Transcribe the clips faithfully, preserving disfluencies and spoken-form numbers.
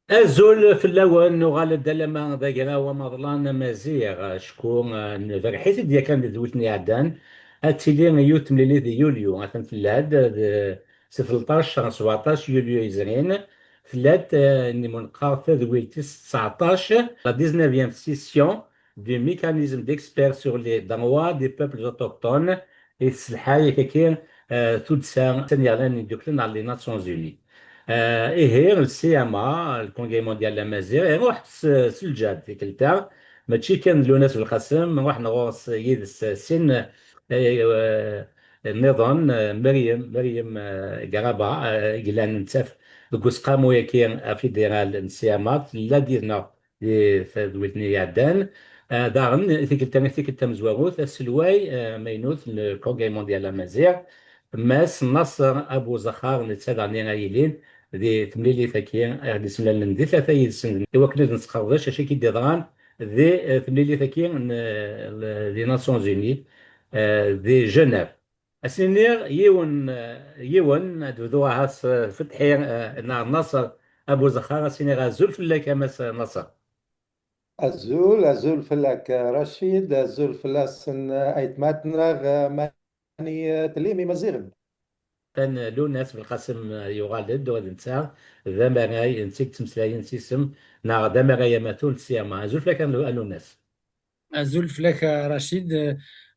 Azul fell-awen, nuɣal-d alama d agraw amaḍlan amaziɣ, acku, eh, nberreḥ-it-id yakan di tedwilt-nni iɛeddan, ad tili yiwet temlilit di yulyu, atan tella-d, eh, si tleṭṭac ɣer sebeɛṭac yulyu yezrin, tella-d, eh, nni-m neqqar tadwilt tis tseɛṭac, la dix-neuvième session du mécanisme d'experts sur les droits des peuples autochtones, i tesselḥay akaki, eh, tuddsa n yeɣlan n yeddukklen ɣer les Nations Unies. Eh, ihi, le C M A, le Congrès mondial amaziɣ, iruḥ s, s lǧehd tikkelt-a, mačči kan d Luna Belqasem, ruḥen ɣur-s yid-s sin, eh, eh, nniḍen, eh, Meryem, Meryem, eh, Garaba, eh, i yellan nettat deg useqqamu-agi afidéral n C M A, tella-d yid-neɣ di tedwilt-nni iɛeddan. Ah, daɣen, tikkelt-a, tikkelt tamezwarut, aselway, ah, amaynut n le Congrès mondial amaziɣ, Mass Naser Abu Zaxar, netta daɣen ay yilin di temlilit-agi i ɣ-d-ismlalen di tlata yid-sen, i wakken ad nesqerdec acu i d-yeḍran di, eh, temlilit-agi n, eh, les Nations Unies, eh, di Genève. Ad s-iniɣ yiwen, yiwen, ad bduɣ ahat s Fetḥi, eh, neɣ Naser Abu Zaxar, ad s-iniɣ azul fell-ak a Mass Naser. Azul, azul fell-ak, Racid, azul fell-asen, eh, aytmaten-nneɣ, eh, mani, eh, tellim Imaziɣen. Atan Luna Belqasem, eh, yuɣal-d, u d netta d amaray, d netta i yettmeslayen s isem, neɣ d amaray amatu n C M A. Azul fell-ak a Lu-, a Luna. Azul fell-ak a Racid,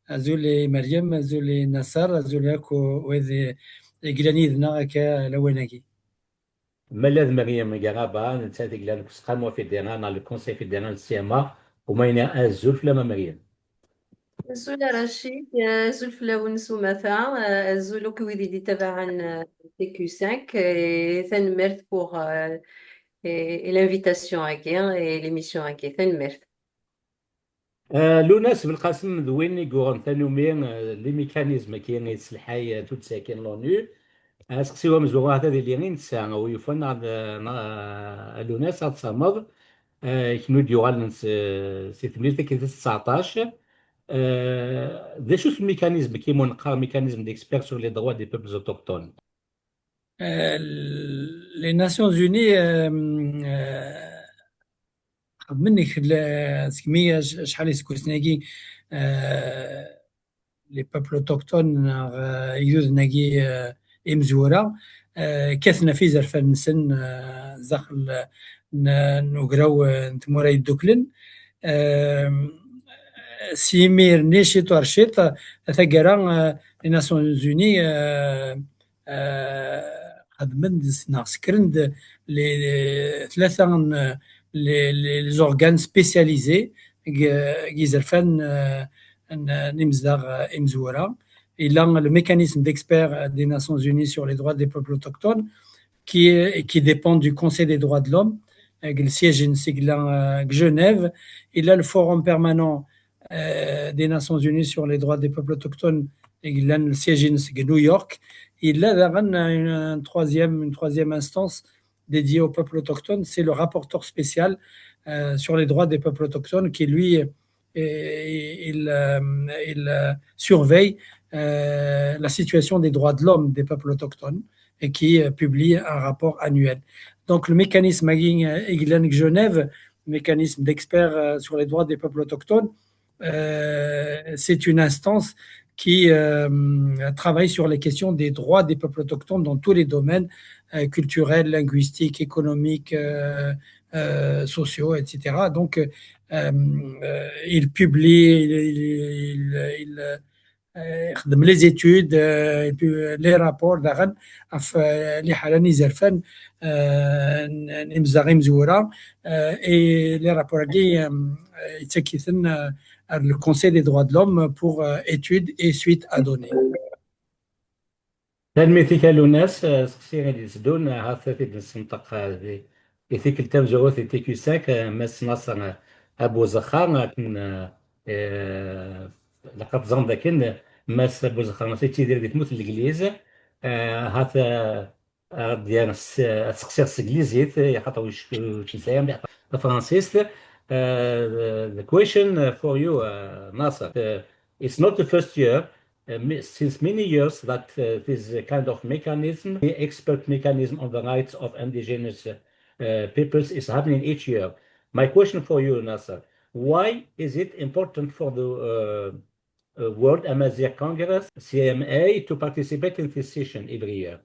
azul i Meryem, azul i Naser, azul akk wid i yellan yid-neɣ akka lawan-agi. Ma d Meryem Garaba, nettat i yellan deg useqqamu afidéral neɣ le Conseil fédéral de C M A, u ma yenna azul fell-am a Meryem. Azul a Racid, azul fell-awen s umata, azul akk wid i d-itabaɛen, euh, T Q cinq, et tanemmirt pour, euh, et, et l'invitation-agi, et l'émission-agi. Tanemmirt. Ah, Luna Belqasem d win i yuɣen tanumi, ah, les mécanismes-agi i yesselḥay, ah, tuddsa-agi n l'ONU. Aseqsi-w amezwaru ahat ad yili i netta, u yufan ad, ah, Luna ad tfehmeḍ, ah, kenwi d-yuɣalen s, si temlilit-agi tis tseɛṭac. Ah, d acu-t le mécanisme-agi i neqqar mécanisme d'experts sur les droits des peuples autochtones? Euh, les Nations Unies, euh, euh, xedmen kra, segmi ac-, acḥal iseggasen-agi, euh, les peuples autochtones neɣ, euh, igduden-agi, euh, imezwura, euh, kkaten ɣef yizerfan-nsen, euh, daxel n, n ugraw, euh, n tmura yeddukklen. Euh, s yimir-nni, ciṭ ar ciṭ, taggara, euh, les Nations Unies, euh, euh, xedmen-d s-, neɣ sekren-d les, les, tlata n, les, les, les organes spécialisés deg, deg yizerfan, euh, n, n imezdaɣ, euh, imezwura. Il a le mécanisme d'experts, euh, des Nations Unies sur les droits des peuples autochtones, qui est, qui dépend du Conseil des droits de l'homme, euh, le siège-nnes, euh, Genève. Il a le forum permanent, euh, des Nations Unies sur les droits des peuples autochtones, et il a le siège-nnes, New York. Il a une, une troisième, une troisième instance dédiée aux peuples autochtones, c'est le rapporteur spécial, euh, sur les droits des peuples autochtones qui, lui, et il, euh, il, euh, surveille, euh, la situation des droits de l'homme des peuples autochtones et qui, euh, publie un rapport annuel. Donc, le mécanisme, euh, Genève, mécanisme d'experts, euh, sur les droits des peuples autochtones, euh, c'est une instance qui, euh, travaille sur les questions des droits des peuples autochtones dans tous les domaines, euh, culturels, linguistiques, économiques, euh, euh, sociaux, et cetera. Donc, euh, euh, il publie, il, il, il, il, euh, يخدم les études, euh, et puis, euh, les rapports داغن ɣef, euh, les حالة n yizerfan, euh, n, n imezdaɣ imezwura, euh, et les rapports-agi, euh, يتكيثن, euh, le Conseil des droits de l'homme pour, euh, études et suite à données. Tanemmirt-ik a Luna, eh, seqsi i d-yetteddun, eh, ahat ad t-id-nessenṭeq, eh, di, i tikkelt tamezwarut di T Q cinq, eh, Mass Naser, eh, Abu Zaxar, akken, eh, eh, ilaq ad teẓrem dakken, eh, Mass Abu Zaxar, Mass yettidir di tmurt n Legliz, eh, ahat, eh, ad d-yerr s, ad seqsiɣ s teglizit, eh, axaṭer ur yettmeslay ara mliḥ tafransist. Eh, the, the question, eh, for you, eh, Naser, eh, it's not the first year, uh, mi-, since many years that, uh, this kind of mechanism, the expert mechanism on the rights of indigenous, uh, uh, peoples is happening each year. My question for you, Nasser, why is it important for the uh, uh, World Amazigh Congress, C M A, to participate in this session every year?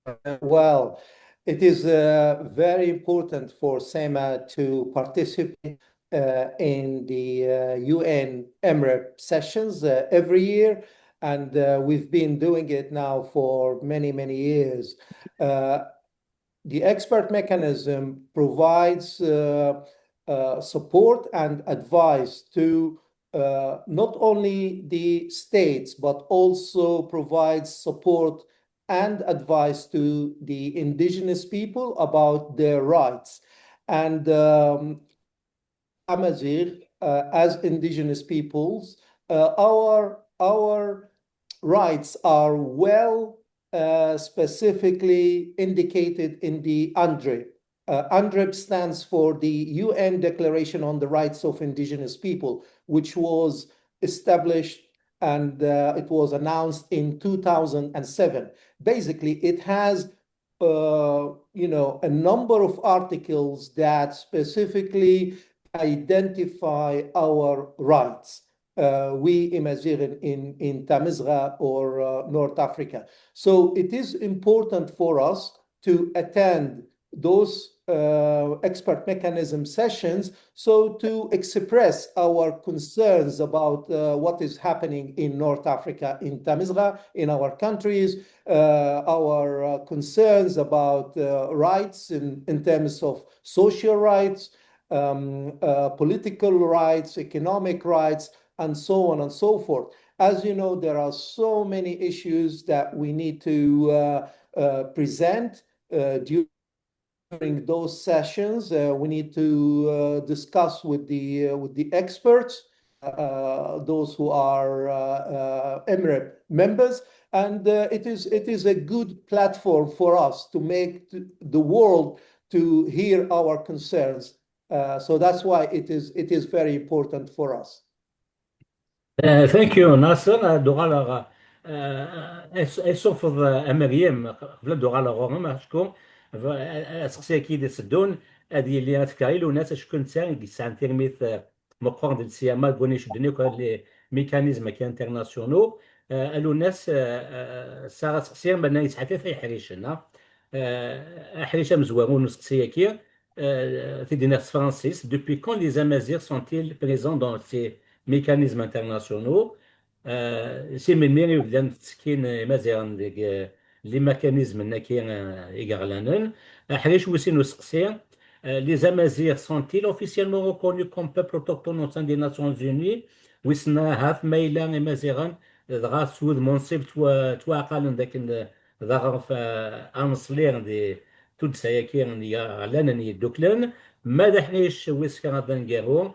Uh, well, it is uh, very important for SEMA to participate uh, in the uh, U N M R E P sessions uh, every year, and uh, we've been doing it now for many, many years. Uh, the expert mechanism provides uh, uh, support and advice to uh, not only the states, but also provides support and advice to the indigenous people about their rights. And um, Amazigh, uh, as indigenous peoples, uh, our our rights are well uh, specifically indicated in the UNDRIP. Uh, UNDRIP stands for the U N Declaration on the Rights of Indigenous People, which was established and uh, it was announced in two thousand seven. Basically, it has uh, you know, a number of articles that specifically identify our rights. Uh, we Amazigh in, in, in Tamizra or uh, North Africa. So it is important for us to attend those uh, expert mechanism sessions, so to express our concerns about uh, what is happening in North Africa, in Tamizra, in our countries, uh, our uh, concerns about uh, rights in, in terms of social rights, um, uh, political rights, economic rights, and so on and so forth. As you know, there are so many issues that we need to uh, uh, present uh, during those sessions. Uh, we need to uh, discuss with the uh, with the experts, uh, those who are uh, uh, M R E P members, and uh, it is it is a good platform for us to make th- the world to hear our concerns. Uh, so that's why it is it is very important for us. Uh, thank you, Nasser. Ad uɣaleɣ, uh, ad s- ad suffeɣ, uh, a Meryem, qbel ad uɣaleɣ ɣur-m, acku bɣ- uh, aseqsi-agi i d-iteddun ad yili ad fkeɣ i Luna, acku netta i yesɛan tirmit uh, meqqren di lsiyama, deg wayen icudden akk les mécanismes-agi internationaux. Uh, a Luna, uh, uh, sɛiɣ aseqsi, meɛna yesɛa tiṭ iḥricen, ha? Uh, aḥric amezwaru n useqsi-agi, uh, t-id-iniɣ s tefransist: Depuis quand les Amazirs sont-ils présents dans ces mécanismes internationaux? Uh, si melmi i bdan ttekkin Imaziɣen deg uh, les mécanismes-agi uh, igeɣlanen? Aḥric wis sin useqsi: uh, les Amazirs sont-ils officiellement reconnus comme peuple autochtone au sein des Nations Unies? Wissen ahat ma yella Imaziɣen dɣa s wudem unṣib ttwa- ttwaɛqalen d akken d aɣref uh, aneṣli di tuddsa-agi n Yiɣlanen Yeddukklen. Ma d aḥric wis kraḍ aneggaru: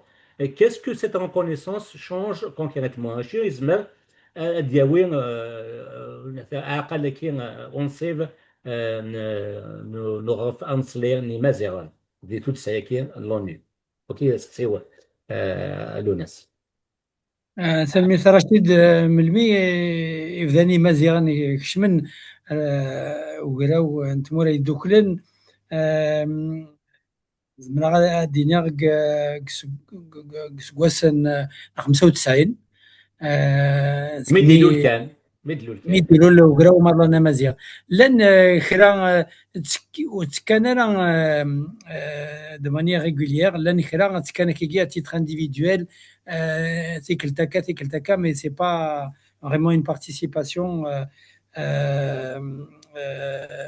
Qu'est-ce que cette reconnaissance change concrètement? Acu yezmer uh, ad d-yawi uh, aɛqal-agi uh, unṣib uh, n n- n uɣref aneṣli n Imaziɣen di tuddsa-agi n l'ONU? Ok, aseqsi-w, uh, a Lunas. Ah, tanemmirt a Racid. Ah, melmi i bdan Imaziɣen kecmen ah, ugraw n tmura yeddukklen? Ah, zemreɣ ad d-iniɣ deg deg seg- deg- deg iseggasen ah, xemsa u tesɛin. Ah, Mi d-ilul kan, mi d-ilul mi kan. d-ilul ugraw umaḍlan amaziɣ. Llan ah, kra ah, ttek- ur ttekkan ara ah, ah, de manière régulière, llan kra ttekkan akkagi à titre individuel, ah, tikkelt akka, tikkelt akka, mais c'est pas vraiment une participation ah, ah, ah,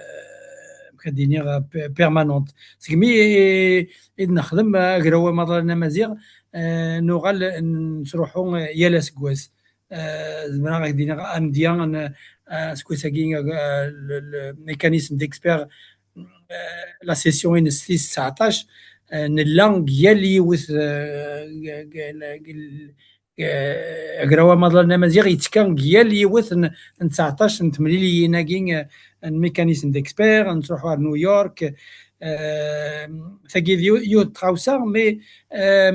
ad iniɣ ah, pe- permanente. Segmi i d-nexdem ah, agraw amaḍlan amaziɣ, ah, nuɣal nettruḥu ah, yal aseggas. Ah, zemreɣ ad ak-d-iniɣ amedya n ah, aseggas-agi ah, le- le mécanisme d'experts, ah, la session-ines tis tseɛṭac, ah, nella deg yal yiwet ah, deg- deg- deg- eh, agraw amaḍlan amaziɣ yettekka deg yal yiwet n n tseɛṭac n temliliyin-agi eh, n mécanisme d'experts, nettruḥu ar New York. Eh, tagi d yiw- yiwet n tɣawsa, mais eh,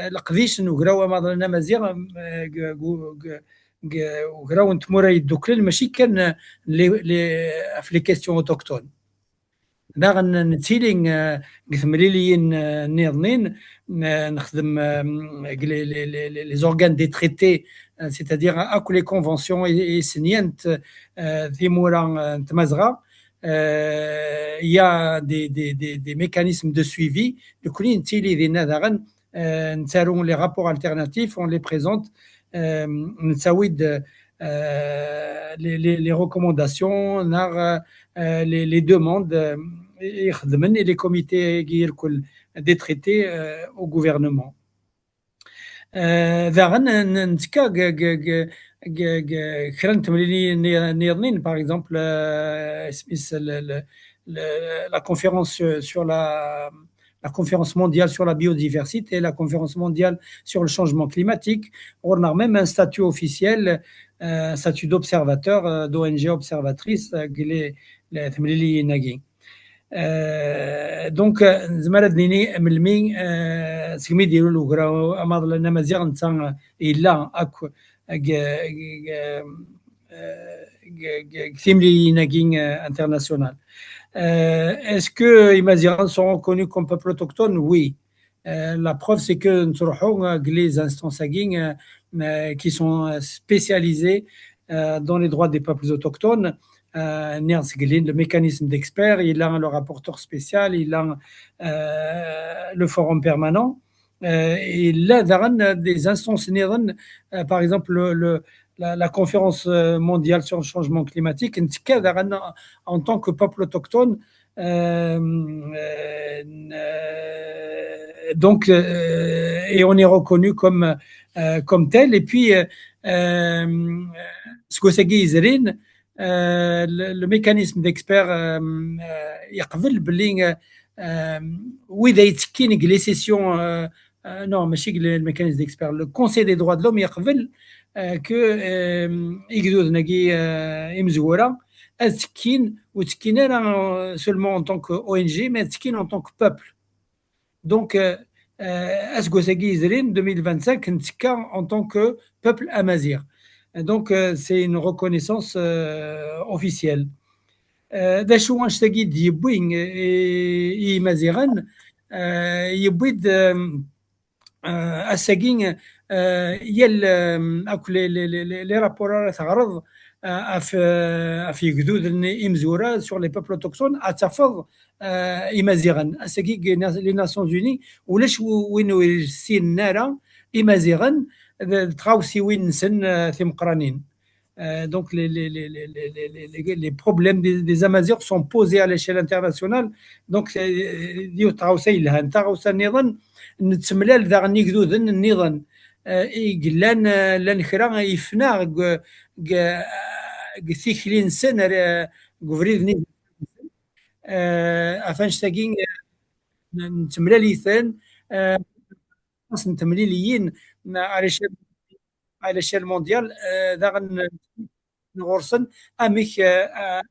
leqdic n ugraw amaḍlan amaziɣ eh, g- g- g- g- ugraw n tmura yeddukklen mačči kan eh, les- les- ɣef les questions autochtones. Daɣen nettili, eh, deg temliliyin, eh, nniḍnin, eh, nexdem, eh, deg les, les, les, les organes des traités, eh, c'est-à-dire akk les conventions i, i senyant, eh, timura, eh, n Tmazɣa. Eh, il y a des, des, des, des mécanismes de suivi. Nekkni nettili dinna daɣen, eh, nettaru les rapports alternatifs, on les présente, eh, nettawi-d, eh, les, les, les recommandations, neɣ, eh, les, les demandes, eh, i ixeddmen, et les comités irkul des traités, eh, au gouvernement. Eh, daɣen n-, nettekka deg, deg, deg, deg, deg kra n temliliyin nni-, nniḍnin, par exemple, eh, isem-is le, le, le, la conférence sur, sur la, la conférence mondiale sur la biodiversité, la conférence mondiale sur le changement climatique. On a même un statut officiel, euh, un statut d'observateur, euh, d'O N G observatrice, euh, deg les, les temliliyin-agi. Euh, donc, euh, nezmer ad nini melmi, euh, segmi d-ilul ugraw amaḍlan amaziɣ, netta, euh, yella akk deg, deg, euh, deg, deg, deg timliliyin-agi, euh, internationales. Euh, est-ce que Imaziɣen sont reconnus comme peuple autochtone ? Oui. Euh, la preuve, c'est que nous trouvons, euh, les instances, euh, euh, qui sont, euh, spécialisées, euh, dans les droits des peuples autochtones. Euh, nniɣ-d seg lin le mécanisme d'experts, yella le rapporteur spécial, yella, euh, le forum permanent. Euh, et là, daɣen, des instances nniḍen, euh, par exemple, le, le, la, la conférence, euh, mondiale sur le changement climatique, nettekka daɣen en tant que peuple autochtone, euh, euh, donc, euh, et on est reconnu comme, euh, comme tel. Et puis, euh, euh, seg wass-agi yezrin, euh, le, le mécanisme d'experts, euh, euh, yeqbel belli, euh, euh, wid ay yettekkin deg les sessions, euh, euh, non, mačči deg le mécanisme d'experts, le Conseil des droits de l'homme yeqbel, euh, que, euh, igduden-agi, euh, imezwura ad ttekkin, ur ttekkin ara, euh, seulement en tant que O N G, mais ad ttekkin en tant que peuple. Donc, euh, euh, aseggas-agi yezrin, deux mille vingt-cinq, nettekka en tant que peuple amaziɣ. Donc, euh, c'est une reconnaissance, euh, officielle. Euh, d acu annect-agi d-yewwi, euh, i, i Yimaziɣen? Euh, yewwi-d, euh, euh, ass-agi, euh, yal, euh, akk les, les, les, les, les rapports ara teɣreḍ, euh, ɣef, euh, ɣef yegduden imezwura, sur les peuples autochtones, ad tafeḍ, euh, Imaziɣen. Ass-agi, deg na-, les Nations Unies, ulac w-, win ur ssinen ara Imaziɣen d, d tɣawsiwin-nsen, euh, timeqqranin. Euh, donc, les, les, les, les, les, les, les, les problèmes des, des Amazighs sont posés à l'échelle internationale. Donc, euh, yiwet tɣawsa yelhan. Taɣawsa nniḍen, nettemlal daɣen igduden nniḍen, euh, i yellan, euh, llan kra yefna deg, deg, deg tikli-nsen, ar, deg ubrid-nni. Euh, ɣef annect-agi, euh, n-, nettemlal-iten, euh, aṭas n temliliyin, à l'échelle, à l'échelle mondiale, euh, daɣen, euh, ɣur-sen, amek, euh, euh,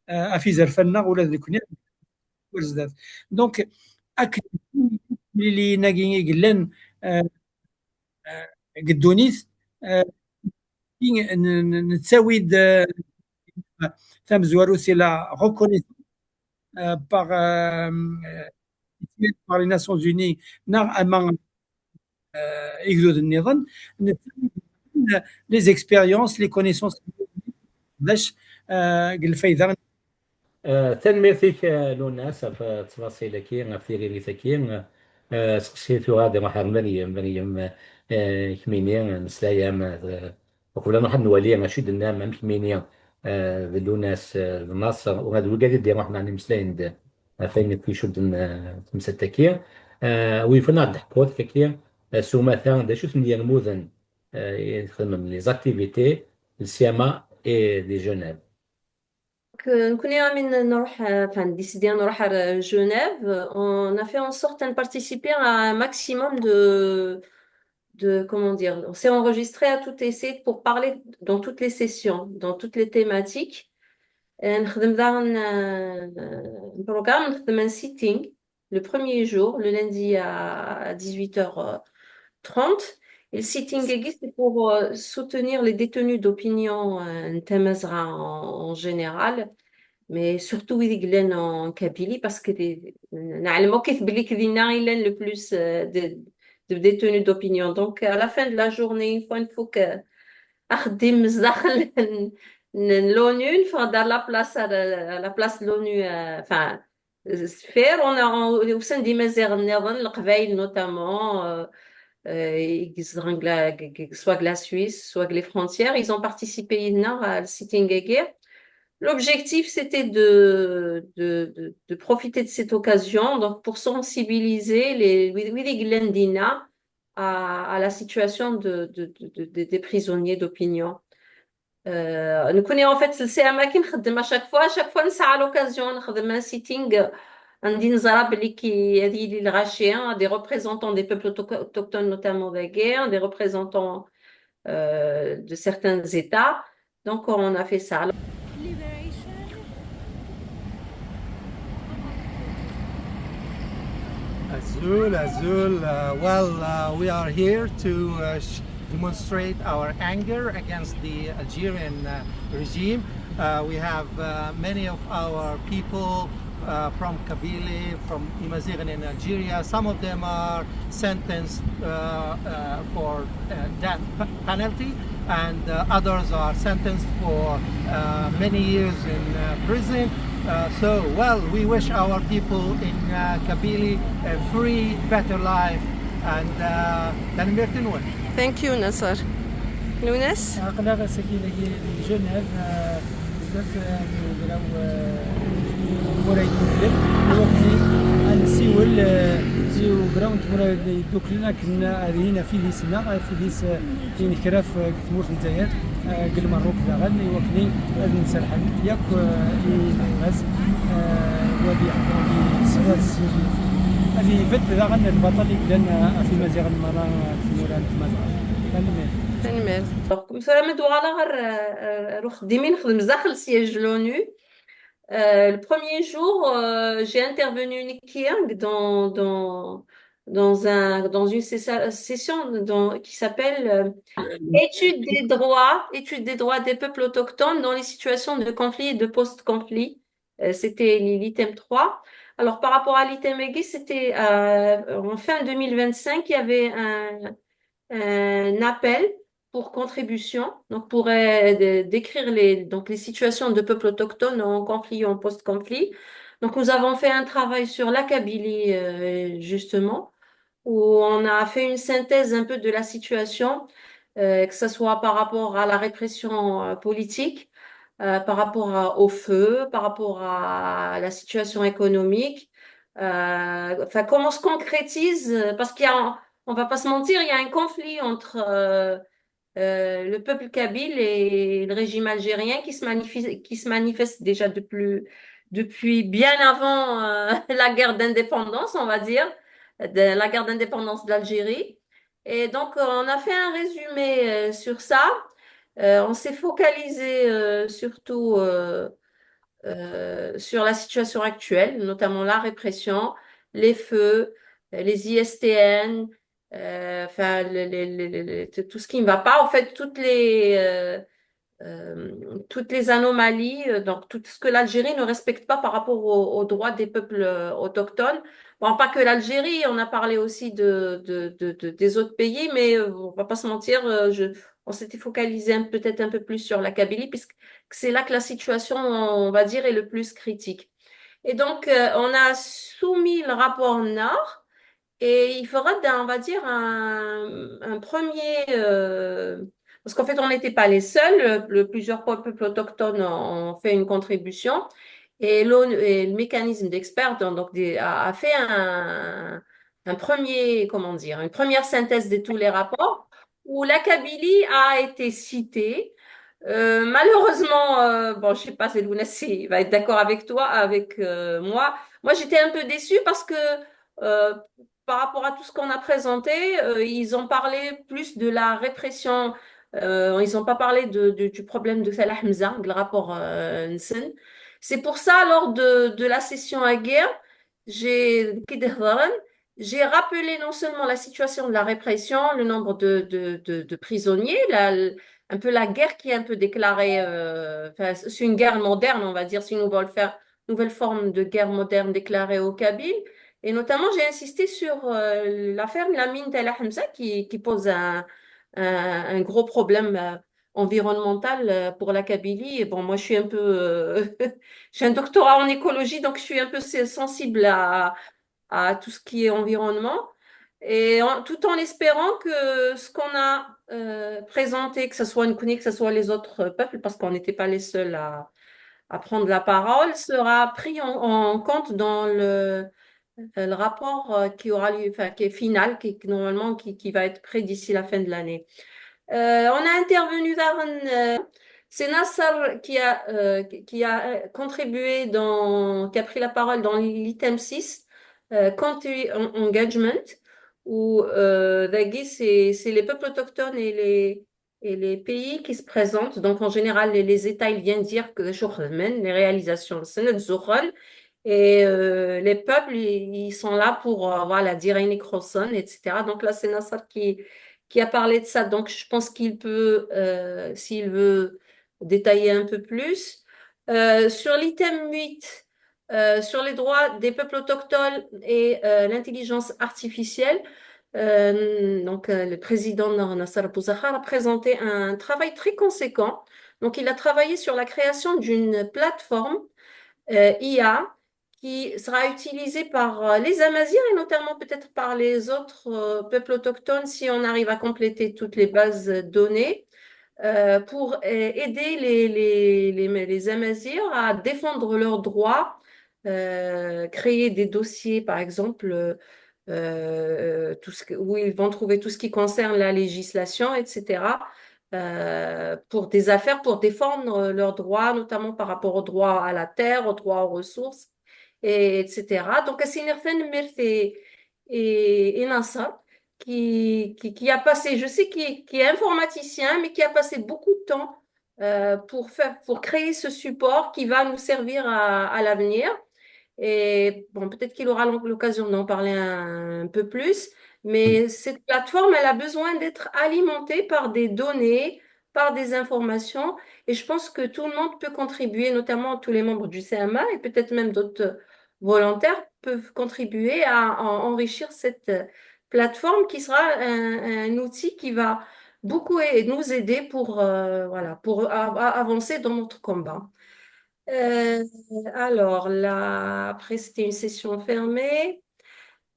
euh, ɣef izerfan-nneɣ ula d nekkni ɣer zdat. Donc, akken timliliyin-agi i yellan, euh, euh, deg ddunit, euh, i n-, n-, nettawi-d, euh, tamezwarut, c'est la reconnaissance, euh, par, euh, euh, par les Nations Unies, neɣ ama, euh, igduden nniḍen, nettawi les expériences, les connaissances, d acu, euh, deg lfayda. Euh, tanemmirt-ik, euh, Lunas, ɣef, euh, ttfaṣil-agi, ɣef tiririt-agi. Euh, seqsi tura ad iruḥ ar Meryem. Meryem, euh, kemmini, euh, nesla-am, euh, uqbel ad nruḥ ad nwali acu i d-tennam, amek kemmini, euh, d Lunas, euh, d Naṣer, u d wigad i d-iruḥen, ɛni mmeslayen-d ɣef wayen akk icudden, euh, tamsalt-agi. Euh, wi yufan ad d-teḥkuḍ, kaki, euh, s umata, d acu-ten yirmuden, euh, i txedmem, les activités, di Sciama et di Genève? Donc, euh, nekkni, mi nruḥ, euh, enfin, décidé nruḥ à Genève, euh, on a fait en sorte de participer à un maximum de, de, comment dire, on s'est enregistré à tout essayer pour parler dans toutes les sessions, dans toutes les thématiques. Euh, نخدم داغن، euh, un programme, نخدم un sitting le premier jour, le lundi à dix-huit heures trente. Et le sitting existe pour, euh, soutenir les détenus d'opinion, euh, n Tamazra en, en général. mais surtout wid i yellan en Kabylie, parce que les, neɛlem akk belli dinna i llan le plus, euh, de, de détenus d'opinion. Donc, à la fin de la journée, une fois nfuk, euh, axeddim zdaxel n, n l'ONU, neffeɣ-d à la place, à la, à la place de l'ONU, euh, enfin, sfir, on a, on, usan-d imaziɣen nniḍen, Leqbayel notamment, euh, euh, i yezdeɣen deg la, deg, deg, soit deg la Suisse, soit deg les frontières, ils ont participé yid-neɣ à le sitting-agi. L'objectif, c'était de, de, de, de profiter de cette occasion, donc pour sensibiliser les, wid, wid i yellan dinna à, à la situation de, de, de, de, des prisonniers d'opinion. Euh, nekkni, en fait, c'est un qui nxeddem à chaque fois, à chaque fois, nesɛa l'occasion, nxeddem un sitting, euh, anda neẓra belli ki-, ad yili lɣaci, hein, des représentants des peuples auto-, autochtones, notamment dagi, des représentants, euh, de certains États. Donc, on a fait ça. Azul, Azul. Uh, well, uh, we are here to uh, sh- demonstrate our anger against the Algerian uh, regime. Uh, we have uh, many of our people uh, from Kabylie, from Imaziren in Algeria. Some of them are sentenced uh, uh, for uh, death p- penalty, and uh, others are sentenced for uh, many years in uh, prison. Uh, so, well, we wish our people in uh, Kabylie a free, better life, and uh, tanemmirt-nwen. Thank you, Nasser. Lunas? Aql-aɣ ass-agi dagi di Genève, ah, bezzaf, ah, n ugraw, ah, n wura yeddukklen. Iwakken ad nessiwel, ah, i ugraw n tmura yeddukklen akken ad ihi naf idis-nneɣ, ɣef idis, ah, i nekraf, ah, deg tmurt n Lezzayer, ah, deg Lmerruk daɣen, iwakken ad nserḥen yakk, ah, i lɣaz, ah, wa ad yeḥḍer di ṣṣeḥ-, ad ibedd daɣen lbaṭel i yellan, ah, ɣef Imaziɣen merra, ah, deg tmura n Tmazɣa. Tanemmirt. Tanemmirt. Donc, tura ma d-uɣaleɣ ar, ar, ar uxeddim i nexdem zdaxel siège l'ONU. Euh, le premier jour, euh, j'ai intervenu nekki dans, dans, dans un, dans une sessa- session dans, qui s'appelle euh, Étude des droits, étude des droits des peuples autochtones dans les situations de conflit et de post-conflit. Euh, c'était l'i- l'item trois. Alors, par rapport à l'item agi, c'était euh, en fin deux mille vingt-cinq, il y avait un, un appel pour contribution, donc pour euh, de- décrire les, donc les situations de peuples autochtones en conflit ou en post-conflit. Donc nous avons fait un travail sur la Kabylie, euh, justement, où on a fait une synthèse un peu de la situation, euh, que ce soit par rapport à la répression euh, politique, euh, par rapport à- au feu, par rapport à la situation économique. Euh, enfin, comment on se concrétise, euh, parce qu'il y a, on va pas se mentir, il y a un conflit entre euh, euh, le peuple kabyle et le régime algérien qui se manifeste, qui se manifeste déjà depuis, depuis bien avant euh, la guerre d'indépendance, on va dire, de la guerre d'indépendance de l'Algérie. Et donc, euh, on a fait un résumé euh, sur ça. Euh, on s'est focalisé euh, surtout euh, euh, sur la situation actuelle, notamment la répression, les feux, euh, les I S T N, euh, enfin, le- le- le- le- le- tout tout ce qui ne va pas, en fait, toutes les, euh, euh, toutes les anomalies, euh, donc tout ce que l'Algérie ne respecte pas par rapport aux, aux droits des peuples euh, autochtones. Bon, pas que l'Algérie, on a parlé aussi de, de- de- de- des autres pays, mais euh, on va pas se mentir, euh, je, on s'était focalisé un- peut-être un peu plus sur la Kabylie, puisque c'est là que la situation, on va dire, est le plus critique. Et donc, euh, on a soumis le rapport Nord, et il faudra, on va dire, un, un premier... euh, parce qu'en fait, on n'était pas les seuls, le- plusieurs peuples autochtones ont, ont fait une contribution, et l'ONU, et le mécanisme d'experts donc, donc des- a, a fait un, un premier, comment dire, une première synthèse de tous les rapports, où la Kabylie a été citée. Euh, malheureusement, euh, bon, je sais pas si Lounès va être d'accord avec toi, avec euh, moi. Moi, j'étais un peu déçue parce que euh, par rapport à tout ce qu'on a présenté, euh, ils ont parlé plus de la répression, euh, ils n'ont pas parlé de, de- du problème de Salah Hamza, le rapport euh, Nissen. C'est pour ça, lors de, de la session à guerre, j'ai, كي دهضرن, j'ai rappelé non seulement la situation de la répression, le nombre de, de, de- de prisonniers, la, un peu la guerre qui est un peu déclarée, euh, enfin, c'est une guerre moderne, on va dire, c'est une nouvelle, fer- nouvelle forme de guerre moderne déclarée aux Kabyles. Et notamment, j'ai insisté sur euh, l'affaire de la mine Tell Hamza qui, qui pose un, un, un gros problème euh, environnemental euh, pour la Kabylie. Et bon, moi, je suis un peu, euh, j'ai un doctorat en écologie, donc je suis un peu se- sensible à, à tout ce qui est environnement. Et en- tout en espérant que ce qu'on a euh, présenté, que ce soit nous, que ce soit les autres peuples, parce qu'on n'était pas les seuls à, à prendre la parole, sera pris en, en compte dans le, euh, le rapport euh, qui aura lieu, enfin, qui est final, qui, qui normalement qui, qui va être prêt d'ici la fin de l'année. Euh, on a intervenu vers un, euh, c'est Nasser qui a, euh, qui a euh, contribué dans, qui a pris la parole dans l'item six, euh, Country en- Engagement, où euh, dagi, c'est c'est les peuples autochtones et les, et les pays qui se présentent. Donc, en général, les, les États, ils viennent dire que je les réalisations, c'est notre zone. Et euh, les peuples, ils, ils sont là pour euh, voilà, dire une croissance, et cetera. Donc là, c'est Nasser qui, qui a parlé de ça. Donc, je pense qu'il peut, euh, s'il veut, détailler un peu plus. Euh, sur l'item huit, euh, sur les droits des peuples autochtones et euh, l'intelligence artificielle, euh, donc, euh, le président Nasser Bouzahar a présenté un travail très conséquent. Donc, il a travaillé sur la création d'une plateforme euh, I A qui sera utilisée par euh, les Amazirs et notamment peut-être par les autres euh, peuples autochtones si on arrive à compléter toutes les bases de données euh, pour euh, aider les, les, les, les Amazirs à défendre leurs droits, euh, créer des dossiers, par exemple, euh, euh, tout ce que- où ils vont trouver tout ce qui concerne la législation, et cetera, euh, pour des affaires, pour défendre leurs droits, notamment par rapport au droit à la terre, au droit aux ressources, et, et cetera. Donc, c'est une certaine merci et, et Nasser qui, qui, qui a passé, je sais qu'il qui est informaticien, mais qui a passé beaucoup de temps euh, pour faire, pour créer ce support qui va nous servir à, à l'avenir. Et bon, peut-être qu'il aura l'oc- l'occasion d'en parler un, un peu plus, mais cette plateforme, elle a besoin d'être alimentée par des données, par des informations. Et je pense que tout le monde peut contribuer, notamment tous les membres du C M A et peut-être même d'autres volontaires peuvent contribuer à, à enrichir cette plateforme qui sera un, un outil qui va beaucoup a- nous aider pour, euh, voilà, pour a- a- avancer dans notre combat. Euh, alors, là, après, c'était une session fermée.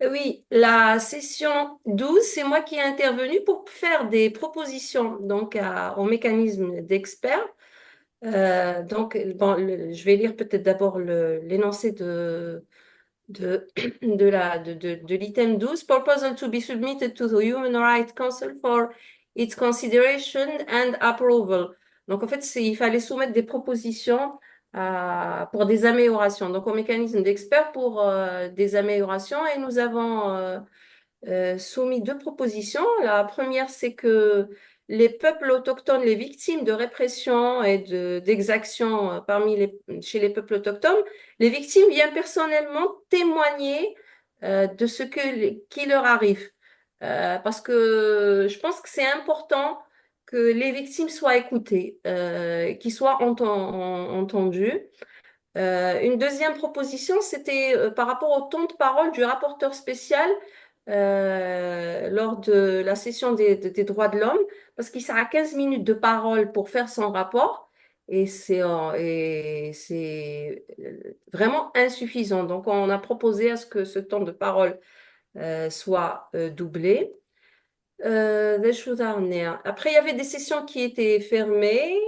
Oui, la session douze, c'est moi qui ai intervenu pour faire des propositions donc à- au mécanisme d'experts. Euh, donc, bon, le- je vais lire peut-être d'abord le- l'énoncé de, de, de la, de, de, de l'item douze, proposal to be submitted to the Human Rights Council for its consideration and approval. Donc, en fait, c'est- il fallait soumettre des propositions euh, pour des améliorations, donc au mécanisme d'experts pour euh, des améliorations. Et nous avons euh, euh, soumis deux propositions. La première, c'est que les peuples autochtones, les victimes de répression et de, d'exactions euh, parmi les, chez les peuples autochtones, les victimes viennent personnellement témoigner euh, de ce que, qui leur arrive. Euh, parce que je pense que c'est important que les victimes soient écoutées, euh, qu'ils soient enten- en- entendues. Euh, une deuxième proposition, c'était euh, par rapport au temps de parole du rapporteur spécial euh, lors de la session des, des- des droits de l'homme, parce qu'il sera quinze minutes de parole pour faire son rapport, et c'est euh, et c'est euh, vraiment insuffisant. Donc, on a proposé à ce que ce temps de parole euh, soit euh, doublé. Euh, d acu daɣen-nni? Après, il y avait des sessions qui étaient fermées.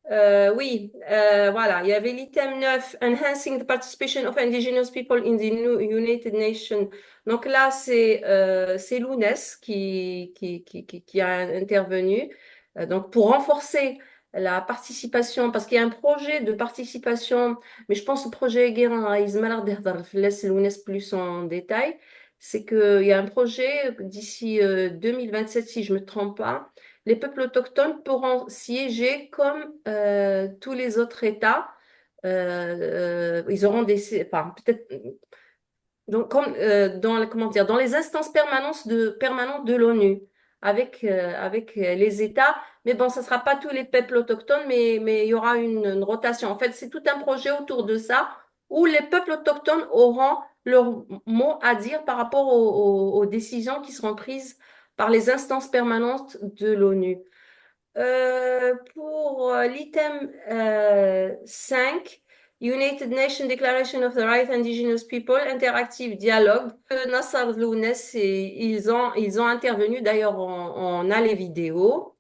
Euh, oui, euh, voilà, il y avait l'item neuf, Enhancing the Participation of Indigenous People in the Nu- United Nations. Donc là, c'est euh, c'est l'UNES qui, qui, qui, qui, qui a intervenu. Euh, donc, pour renforcer la participation, parce qu'il y a un projet de participation, mais je pense que le projet Guérin, يزمر يهضر في l'UNES plus en détail, c'est qu'il y a un projet d'ici euh, deux mille vingt-sept, si je ne me trompe pas, les peuples autochtones pourront siéger comme euh, tous les autres États. Euh, euh, ils auront des, enfin, peut-être, donc, comme, euh, dans, les- comment dire, dans les instances permanentes de, permanentes de l'ONU. avec, euh, avec euh, les États. Mais bon, ce ne sera pas tous les peuples autochtones, mais, mais il y aura une, une rotation. En fait, c'est tout un projet autour de ça, où les peuples autochtones auront leur mot à dire par rapport aux, aux- aux décisions qui seront prises par les instances permanentes de l'ONU. Euh, pour euh, l'item euh, cinq, United Nations Declaration of the Rights of Indigenous People, Interactive Dialogue, euh, Nasser Lounès, et ils ont, ils ont intervenu d'ailleurs, on, on a les vidéos.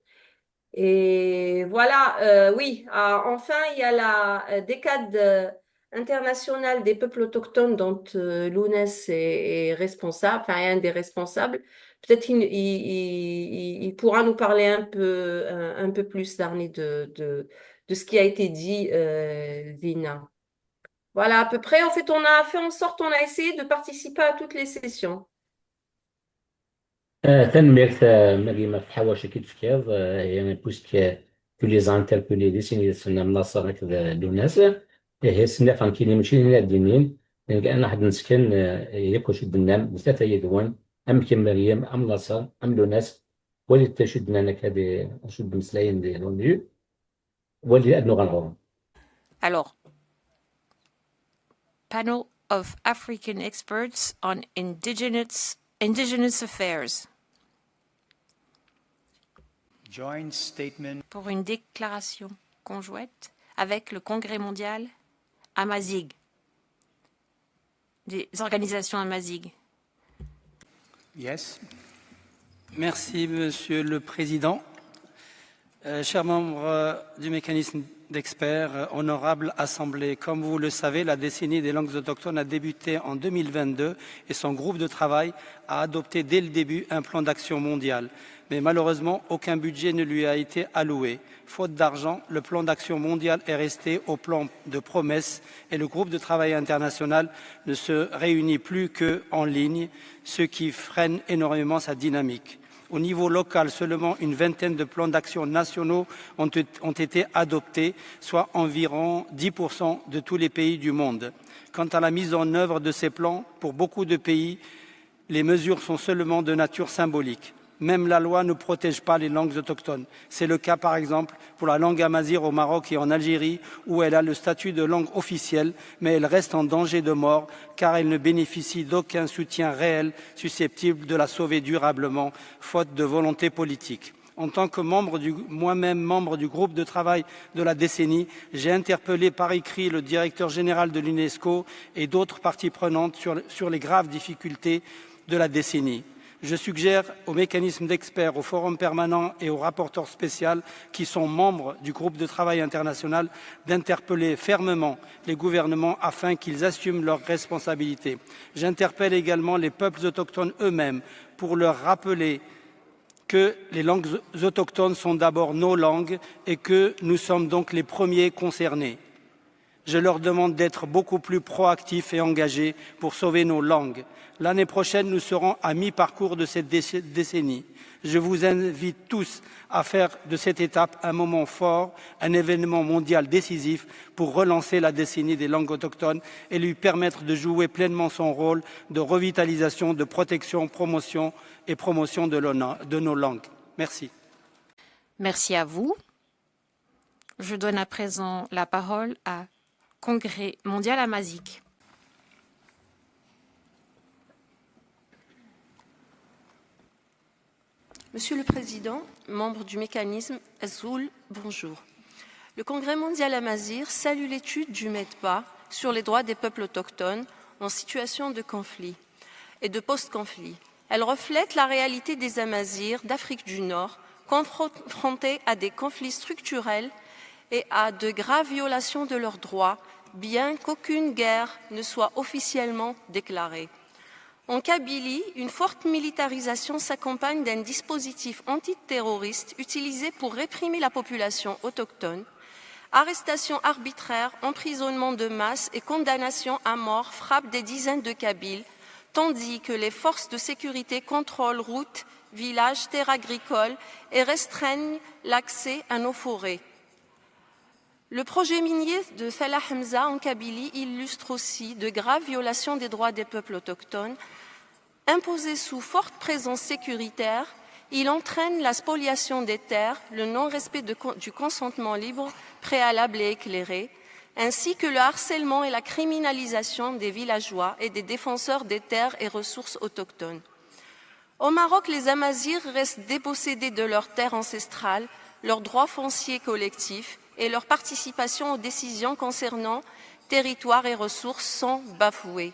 Et voilà, euh, oui, ah, enfin, il y a la euh, décade euh, internationale des peuples autochtones dont euh, Lounès est, est responsable, enfin, est un des responsables. Peut-être il, il- il- il pourra nous parler un peu, un, un peu plus, Darny, de, de, de ce qui a été dit, euh, Dina. Voilà, à peu près. En fait, on a fait en sorte, on a essayé de participer à toutes les sessions. Ah, tanemmirt, ah, Maryam, ɣef tḥawact-agi d-tefkiḍ, ah, ihi, puisque tu les as interpellés, d sin yid-sen, am Nasser akked, ah, Lounès. Ihi, s nniɣ nekkini mačči d ayen ad d-inin, nekk ad d-nesken, ah, yakk acu d-tennam, d tlata yid-wen, am kemm Maryam, am Nasser, am Lounès, walit acu d-nnan akka di, acu d-mmeslayen di l'ONU, walit ad nuɣal ɣur-m. Alors, panel of African experts on indigenous, indigenous affairs. Joint statement. Pour une déclaration conjointe avec le Congrès mondial Amazigh, des organisations Amazighs. Yes. Merci, Monsieur le Président. Euh, chers membres, euh, du mécanisme d'experts, euh, honorable Assemblée, comme vous le savez, la décennie des langues autochtones a débuté en deux mille vingt-deux et son groupe de travail a adopté dès le début un plan d'action mondial. Mais malheureusement, aucun budget ne lui a été alloué. Faute d'argent, le plan d'action mondial est resté au plan de promesses et le groupe de travail international ne se réunit plus qu'en ligne, ce qui freine énormément sa dynamique. Au niveau local, seulement une vingtaine de plans d'action nationaux ont, ont été adoptés, soit environ dix pour cent de tous les pays du monde. Quant à la mise en œuvre de ces plans, pour beaucoup de pays, les mesures sont seulement de nature symbolique. Même la loi ne protège pas les langues autochtones. C'est le cas, par exemple, pour la langue amazigh au Maroc et en Algérie, où elle a le statut de langue officielle, mais elle reste en danger de mort car elle ne bénéficie d'aucun soutien réel susceptible de la sauver durablement, faute de volonté politique. En tant que membre du, moi-même membre du groupe de travail de la décennie, j'ai interpellé par écrit le directeur général de l'UNESCO et d'autres parties prenantes sur, sur les graves difficultés de la décennie. Je suggère au mécanisme d'experts, au forum permanent et au rapporteur spécial qui sont membres du groupe de travail international d'interpeller fermement les gouvernements afin qu'ils assument leurs responsabilités. J'interpelle également les peuples autochtones eux-mêmes pour leur rappeler que les langues autochtones sont d'abord nos langues et que nous sommes donc les premiers concernés. Je leur demande d'être beaucoup plus proactifs et engagés pour sauver nos langues. L'année prochaine, nous serons à mi-parcours de cette déce-, décennie. Je vous invite tous à faire de cette étape un moment fort, un événement mondial décisif pour relancer la décennie des langues autochtones et lui permettre de jouer pleinement son rôle de revitalisation, de protection, promotion et promotion de l'honneur, de nos langues. Merci. Merci à vous. Je donne à présent la parole à Congrès mondial Amazigh. Monsieur le Président, membres du mécanisme, Azul, bonjour. Le Congrès mondial Amazigh salue l'étude du MEDPA sur les droits des peuples autochtones en situation de conflit et de post-conflit. Elle reflète la réalité des Amazirs d'Afrique du Nord, confrontés à des conflits structurels et à de graves violations de leurs droits, bien qu'aucune guerre ne soit officiellement déclarée. En Kabylie, une forte militarisation s'accompagne d'un dispositif antiterroriste utilisé pour réprimer la population autochtone. Arrestations arbitraires, emprisonnement de masse et condamnation à mort frappent des dizaines de Kabyles, tandis que les forces de sécurité contrôlent routes, villages, terres agricoles et restreignent l'accès à nos forêts. Le projet minier de Salah Hamza en Kabylie illustre aussi de graves violations des droits des peuples autochtones, imposées sous forte présence sécuritaire Il entraîne la spoliation des terres, le non-respect de con- du consentement libre, préalable et éclairé, ainsi que le harcèlement et la criminalisation des villageois et des défenseurs des terres et ressources autochtones. Au Maroc, les Amazirs restent dépossédés de leurs terres ancestrales, leurs droits fonciers collectifs et leur participation aux décisions concernant territoires et ressources sont bafoués.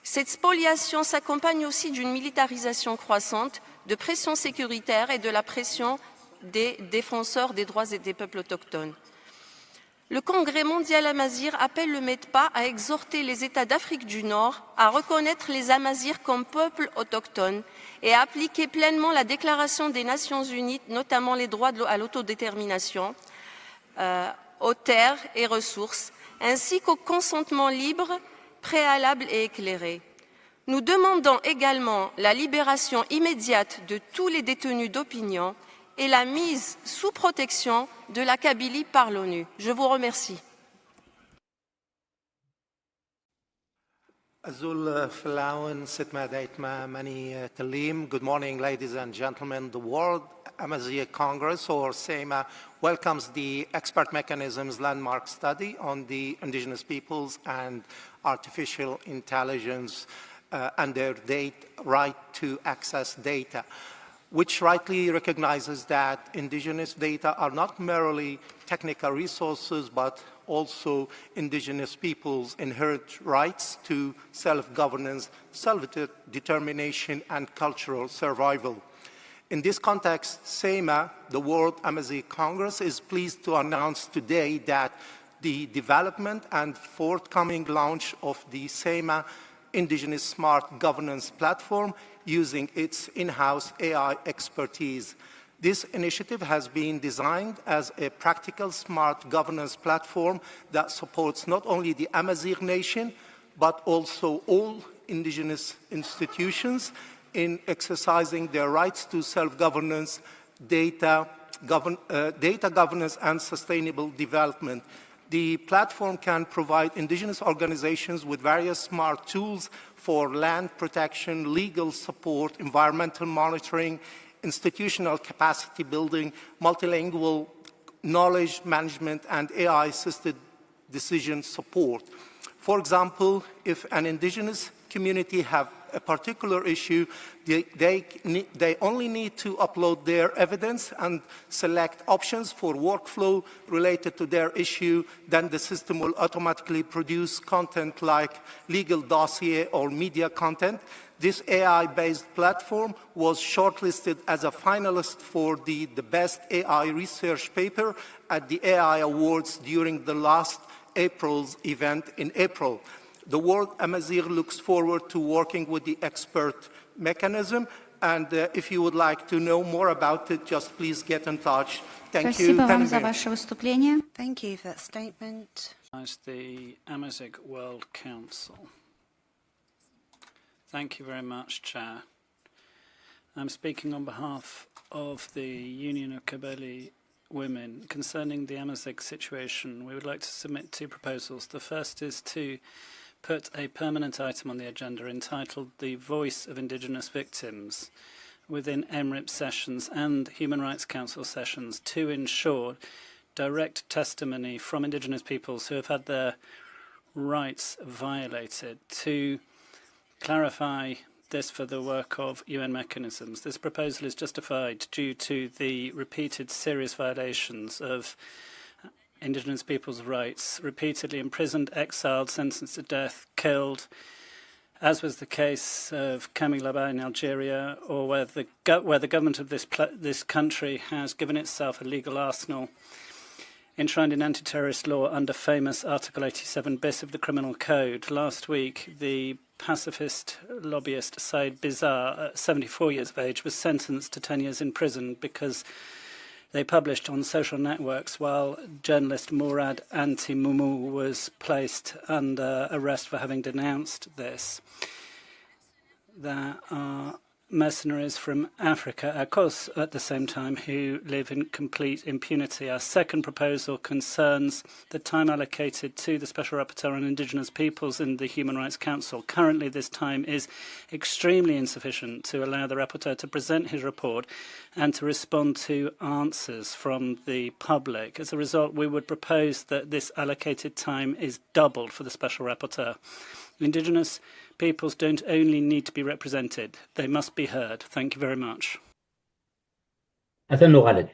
Cette spoliation s'accompagne aussi d'une militarisation croissante, de pression sécuritaire et de la pression des défenseurs des droits et des peuples autochtones. Le Congrès mondial amazigh appelle le MEDPA à exhorter les États d'Afrique du Nord à reconnaître les Amazirs comme peuple autochtone et à appliquer pleinement la Déclaration des Nations Unies, notamment les droits de l'au- à l'autodétermination, euh, aux terres et ressources, ainsi qu'au consentement libre, préalable et éclairé. Nous demandons également la libération immédiate de tous les détenus d'opinion et la mise sous protection de la Kabylie par l'ONU. Je vous remercie. Azul uh, fell-awen, ssetma d aytma, mani uh, tellim. Good morning, ladies and gentlemen. The World Amazigh Congress, or SAMA, welcomes the expert mechanism's landmark study on the indigenous peoples and artificial intelligence uh, and their date, right to access data, which rightly recognizes that indigenous data are not merely technical resources, but also indigenous peoples' inherent rights to self-governance, self-determination, and cultural survival. In this context, SAMA, the World Amazigh Congress, is pleased to announce today that the development and forthcoming launch of the SAMA Indigenous Smart Governance Platform using its in-house A I expertise. This initiative has been designed as a practical smart governance platform that supports not only the Amazigh Nation, but also all indigenous institutions in exercising their rights to self-governance, data, govern, uh, data governance and sustainable development. The platform can provide indigenous organizations with various smart tools for land protection, legal support, environmental monitoring, institutional capacity building, multilingual knowledge management, and A I-assisted decision support. For example, if an indigenous community have a particular issue, they, they, they only need to upload their evidence and select options for workflow related to their issue. Then the system will automatically produce content like legal dossier or media content. This A I-based platform was shortlisted as a finalist for the, the best A I research paper at the A I Awards during the last April's event in April. The World Amazigh looks forward to working with the expert mechanism, and uh, if you would like to know more about it, just please get in touch. Thank you. Спасибо вам за ваше выступление. Thank you for that statement. As the Amazigh World Council. Thank you very much, Chair. I'm speaking on behalf of the Union of Kabylie Women. Concerning the Amazigh situation, we would like to submit two proposals. The first is to put a permanent item on the agenda entitled The Voice of Indigenous Victims within M R I P sessions and Human Rights Council sessions to ensure direct testimony from Indigenous peoples who have had their rights violated to clarify this for the work of U N mechanisms. This proposal is justified due to the repeated serious violations of Indigenous peoples' rights, repeatedly imprisoned, exiled, sentenced to death, killed, as was the case of Camille Labbé in Algeria, or where the, where the government of this, this country has given itself a legal arsenal enshrined in anti-terrorist law under famous Article eighty-seven bis of the Criminal Code. Last week, the pacifist lobbyist Said Bizar, seventy-four years of age, was sentenced to ten years in prison because they published on social networks while journalist Mourad Anti-Moumou was placed under arrest for having denounced this. There are mercenaries from Africa, of course, at the same time, who live in complete impunity. Our second proposal concerns the time allocated to the Special Rapporteur on Indigenous Peoples in the Human Rights Council. Currently, this time is extremely insufficient to allow the Rapporteur to present his report and to respond to answers from the public. As a result, we would propose that this allocated time is doubled for the Special Rapporteur. Indigenous peoples don't only need to be represented, they must be heard. Thank you very much. Atan nuɣal-d.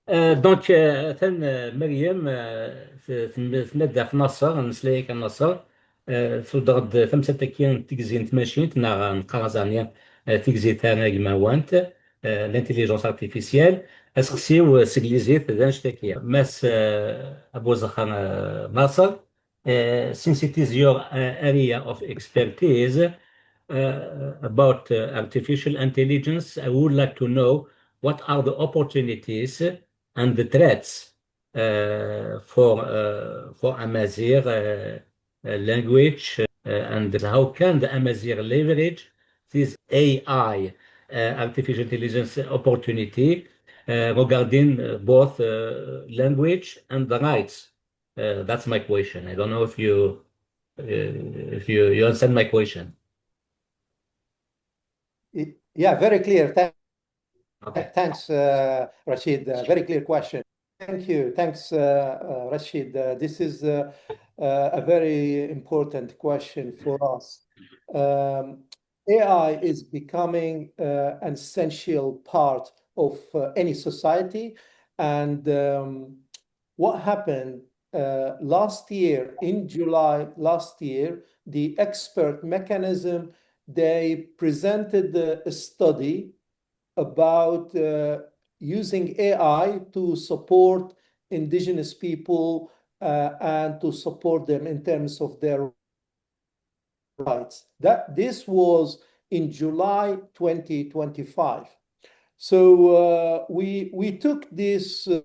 Euh, donc, euh, atan, euh, Meryem, euh, t- tm- tnadi ɣef Naṣer, nesla-yak a Naṣer. Euh, tuddeɣ-d tamsalt-agi n tegzi n tmacint, neɣ neqqar-as ɛni, euh, tigzi taregmawant, euh, l'intelligence artificielle. Aseqsi-w, euh, s teglizit d annect-agi. Mass, euh, Abu Ẓexxer, euh, Naṣer, uh, since it is your, uh, area of expertise, uh, about, uh, artificial intelligence, I would like to know what are the opportunities and the threats, uh, for, uh, for Amazigh, uh, uh, language, uh, and how can the Amazigh leverage this A I, uh, artificial intelligence opportunity, uh, regarding, uh, both, uh, language and the rights? Uh, that's my question. I don't know if you, uh, if you, you understand my question. Y- Yeah, very clear. Tha- Okay. Thanks, uh, Rashid. Uh, very clear question. Thank you. Thanks, uh, uh, Rashid. Uh, this is uh, uh, a very important question for us. Um, A I is becoming uh, an essential part of uh, any society. And um, what happened uh, last year, in July last year, the expert mechanism, they presented a study about uh, using A I to support indigenous people uh, and to support them in terms of their rights. That this was in July twenty twenty-five. So uh, we we took this. Uh,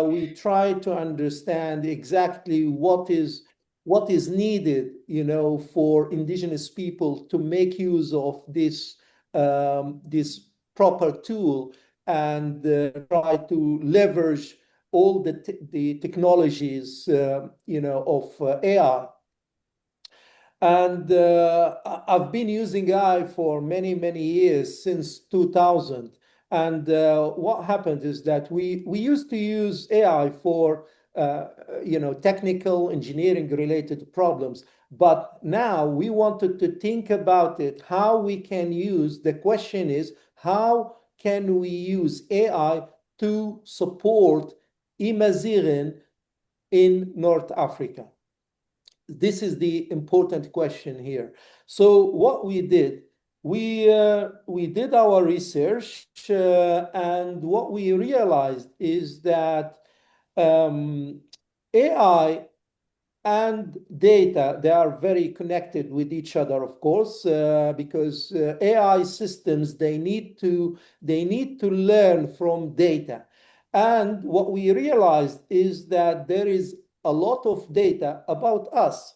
we try to understand exactly what is what is needed, you know, for indigenous people to make use of this um, this proper tool and uh, try to leverage all the, te- the technologies, uh, you know, of uh, A I. And uh, I- I've been using A I for many, many years, since two thousand. And uh, what happened is that we, we used to use A I for, uh, you know, technical engineering related problems. But now we wanted to think about it, how we can use, the question is, how can we use A I to support Amazigh in North Africa? This is the important question here. So what we did, we uh, we did our research, uh, and what we realized is that um, A I and data, they are very connected with each other, of course, uh, because uh, A I systems, they need to they need to learn from data. And what we realized is that there is a lot of data about us,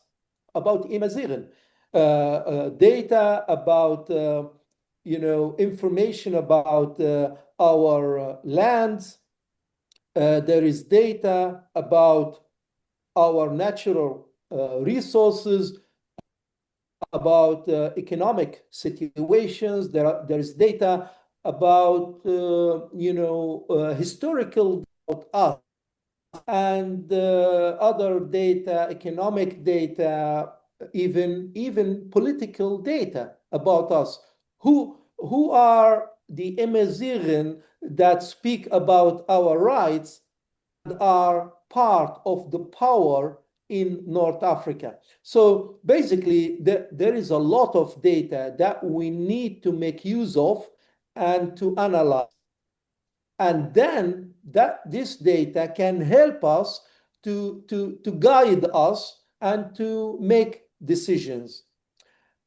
about Amazigh, uh, uh, data about uh, you know, information about uh, our uh, lands. Uh, there is data about our natural uh, resources, about uh, economic situations. There are, there is data about uh, you know uh, historical about us and uh, other data, economic data, even even political data about us. Who who are the Amazigh that speak about our rights and are part of the power in North Africa? So basically, there, there is a lot of data that we need to make use of and to analyze. And then that this data can help us to, to, to guide us and to make decisions.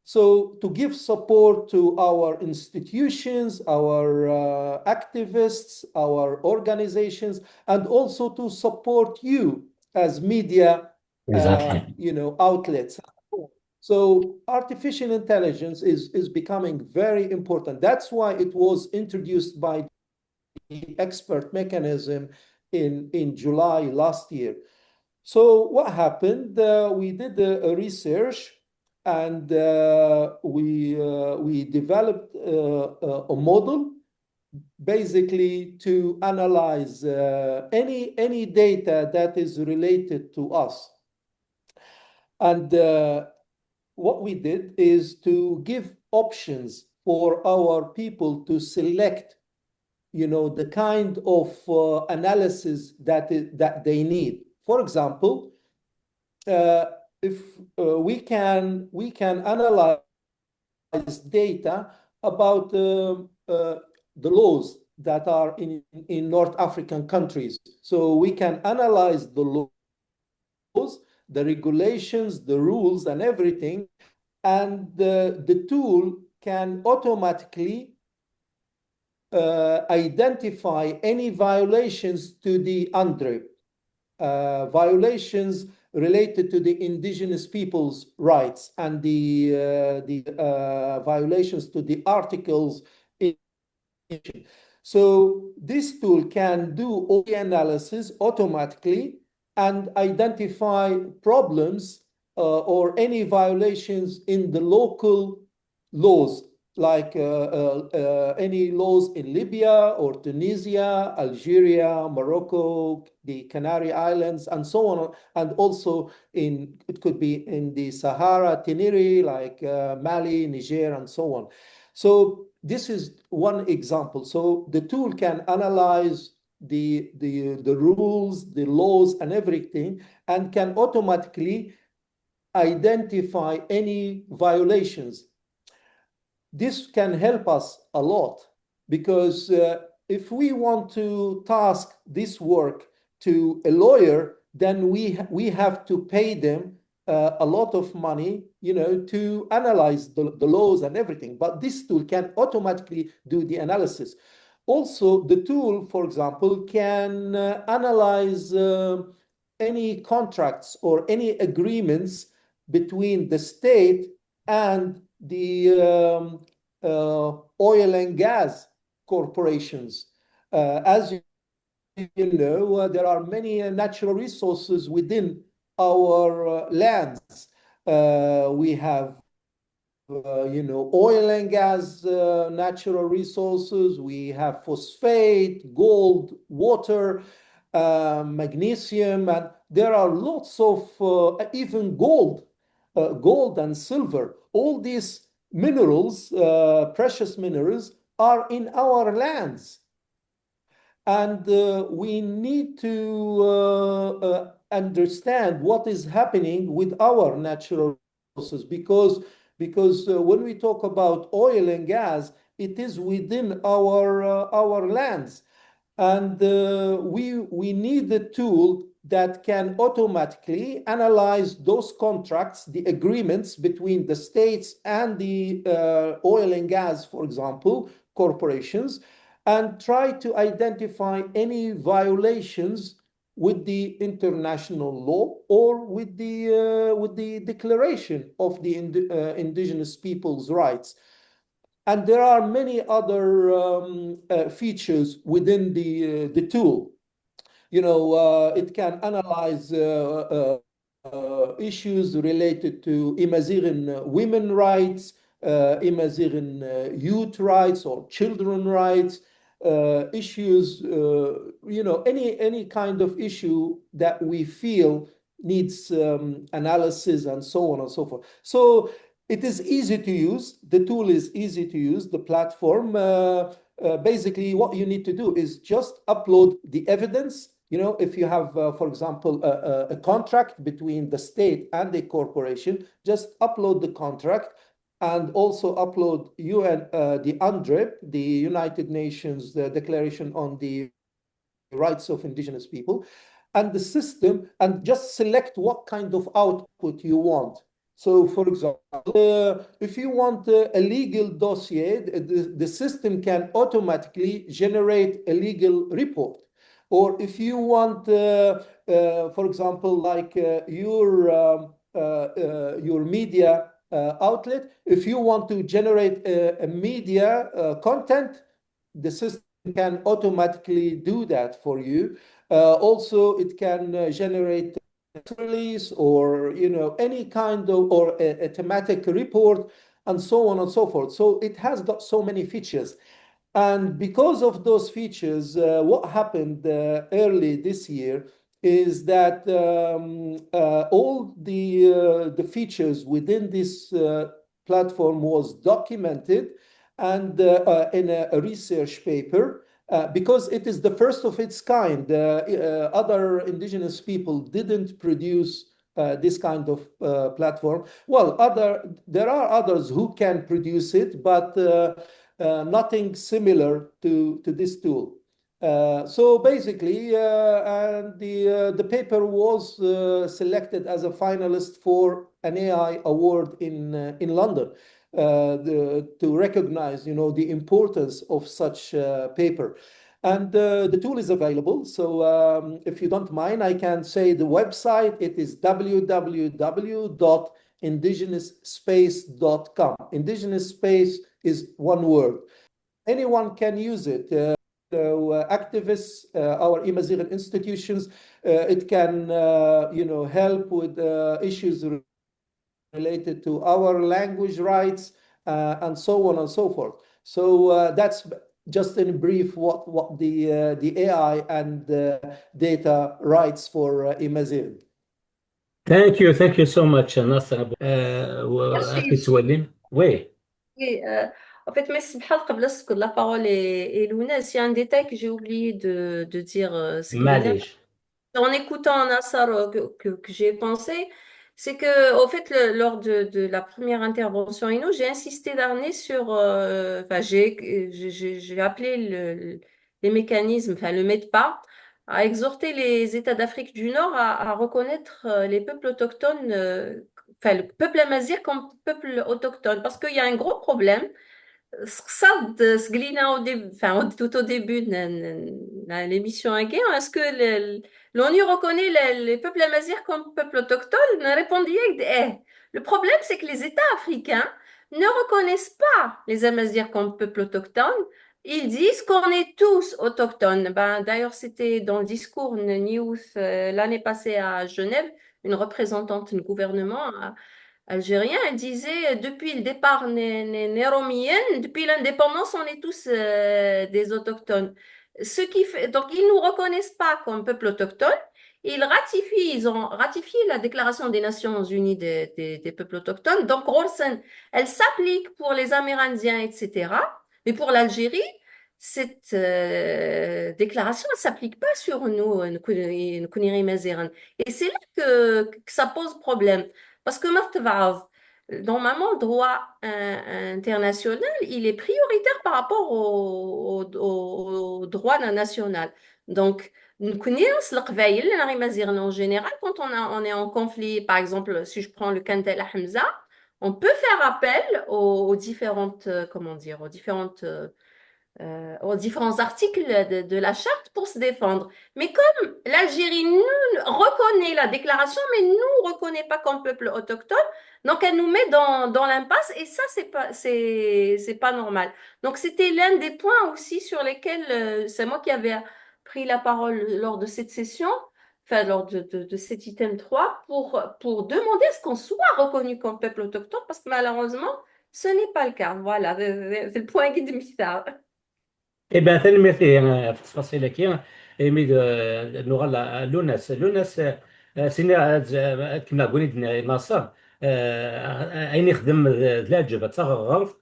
So to give support to our institutions, our uh, activists, our organizations, and also to support you as media, uh, Exactly. you know, outlets. So artificial intelligence is, is becoming very important. That's why it was introduced by the expert mechanism in, in July last year. So what happened? Uh, we did a, a research and uh, we, uh, we developed uh, a, a model basically to analyze uh, any, any data that is related to us. And uh, what we did is to give options for our people to select, you know, the kind of uh, analysis that is, that they need. For example, uh, if uh, we can, we can analyze data about uh, uh, the laws that are in, in North African countries. So we can analyze the laws, the regulations, the rules, and everything. And the, the tool can automatically uh, identify any violations to the UNDRIP, uh, violations related to the indigenous people's rights and the, uh, the uh, violations to the articles. So this tool can do all the analysis automatically and identify problems uh, or any violations in the local laws, like uh, uh, uh, any laws in Libya or Tunisia, Algeria, Morocco, the Canary Islands, and so on. And also in, it could be in the Sahara, Tenere, like uh, Mali, Niger, and so on. So this is one example. So the tool can analyze the, the, the rules, the laws, and everything, and can automatically identify any violations. This can help us a lot because uh, if we want to task this work to a lawyer, then we, we have to pay them uh, a lot of money, you know, to analyze the, the laws and everything. But this tool can automatically do the analysis. Also, the tool, for example, can uh, analyze uh, any contracts or any agreements between the state and the um, uh, oil and gas corporations. Uh, as you know, uh, there are many uh, natural resources within our uh, lands. Uh, we have uh, you know, oil and gas, uh, natural resources. We have phosphate, gold, water, uh, magnesium, and there are lots of uh, even gold, uh, gold and silver. All these minerals, uh, precious minerals, are in our lands. And uh, we need to uh, uh, understand what is happening with our natural resources because, because uh, when we talk about oil and gas, it is within our, uh, our lands. And uh, we, we need a tool that can automatically analyze those contracts, the agreements between the states and the uh, oil and gas, for example, corporations, and try to identify any violations with the international law or with the, uh, with the declaration of the ind- uh, indigenous people's rights. And there are many other um, uh, features within the, uh, the tool. You know, uh, it can analyze uh, uh, uh, issues related to Imazigan women rights, uh, Imazigan uh, youth rights or children rights, uh, issues, uh, you know, any, any kind of issue that we feel needs um, analysis and so on and so forth. So it is easy to use. The tool is easy to use, the platform. Uh, uh, basically, what you need to do is just upload the evidence. You know, if you have, uh, for example, a, a, a contract between the state and a corporation, just upload the contract and also upload U N, uh, the UNDRIP, the United Nations uh, Declaration on the Rights of Indigenous People, and the system, and just select what kind of output you want. So, for example, uh, if you want uh, a legal dossier, the, the system can automatically generate a legal report. Or if you want, uh, uh, for example, like uh, your um, uh, uh, your media uh, outlet. If you want to generate a, a media uh, content, the system can automatically do that for you. Uh, also, it can uh, generate a press release or, you know, any kind of, or a, a thematic report, and so on and so forth. So it has got so many features. And because of those features, uh, what happened uh, early this year is that um, uh, all the uh, the features within this uh, platform was documented and uh, uh, in a, a research paper uh, because it is the first of its kind. Uh, uh, other indigenous people didn't produce uh, this kind of uh, platform. Well, other there are others who can produce it, but uh, uh, nothing similar to to this tool. Uh, so basically, uh, and the uh, the paper was uh, selected as a finalist for an A I award in uh, in London uh, the, to recognize, you know, the importance of such uh, paper. And uh, the tool is available. So um, if you don't mind, I can say the website, it is w w w dot indigenous space dot com. Indigenous space is one word. Anyone can use it. Uh, so, uh, activists, uh, our Imazigan institutions, uh, it can, uh, you know, help with uh, issues related to our language rights uh, and so on and so forth. So uh, that's just in brief what, what the, uh, the A I and uh, data rights for uh, Imazigan. Thank you, thank you so much, Nasser. Uh, و- Merci. كي تولي. Oui. Oui, euh, en fait, mais سمحت قبل نسكت la parole et, et Lounès, il y a un détail que j'ai oublié de, de dire. Euh, ce que Lounès- معليش. En écoutant Nasser, euh, que, que, que j'ai pensé, c'est que, au fait, le- lors de, de la première intervention, Ino, j'ai insisté dernier sur, euh, enfin, j'ai, j'ai, j'ai- j'ai appelé le, les mécanismes, enfin, le MEDPA, à exhorter les États d'Afrique du Nord à, à reconnaître euh, les peuples autochtones, euh, enfin, le peuple amazigh comme peuple autochtone, parce qu'il y a un gros problème. Seqsaḍ-d seg lina au début, enfin, au- tout au début de, de- de l'émission, hein, est-ce que le- l'ONU reconnaît le- les peuples amazigh comme peuple autochtone? On a répondu avec des eh. Le problème, c'est que les États africains ne reconnaissent pas les Amazirs comme peuple autochtone. Ils disent qu'on est tous autochtones. Ben, d'ailleurs, c'était dans le discours de Newth euh, l'année passée à Genève, une représentante du gouvernement euh, algérien. Elle disait, euh, depuis le départ né, né, né Romiyen, depuis l'indépendance, on est tous euh, des autochtones. Ce qui fait, donc, ils ne nous reconnaissent pas comme peuple autochtone. Ils ratifient, ils ont ratifié la Déclaration des Nations Unies des, des- des peuples autochtones. Donc, Rolsen, elle s'applique pour les Amérindiens, et cetera. Mais pour l'Algérie, cette euh, déclaration ne s'applique pas sur nous, euh, نكون- نكوني Imaziren. Et c'est là que, que ça pose problème. Parce que مرتبعض, normalement, le droit euh, international, il est prioritaire par rapport au, au, au- au droit national. Donc, نكوني نص القبايل, les Imaziren en général, quand on, a, on est en conflit, par exemple, si je prends le cas نتاع Hamza, on peut faire appel aux, aux différentes, euh, comment dire, aux différentes, euh, euh, aux différents articles de, de la charte pour se défendre. Mais comme l'Algérie nous reconnaît la déclaration, mais ne nous reconnaît pas comme peuple autochtone, donc elle nous met dans, dans l'impasse et ça, c'est pas, c'est, c'est pas normal. Donc c'était l'un des points aussi sur lesquels euh, c'est moi qui avais pris la parole lors de cette session, enfin lors de, de, de cet item trois, pour, pour demander à ce qu'on soit reconnu comme peuple autochtone, parce que malheureusement, ce n'est pas le cas. Voilà, c'est c'est le point qui me إيه بان، tanemmirt ɣef ttfaṣil-agi. Imi d- nuɣal ɣer Lunas. Lunas, eh, sini ad ad kemmleɣ deg wayen i d-nniɣ i Naṣer. Eh, ayen ixdem d d leɛǧeb, d taɣerɣert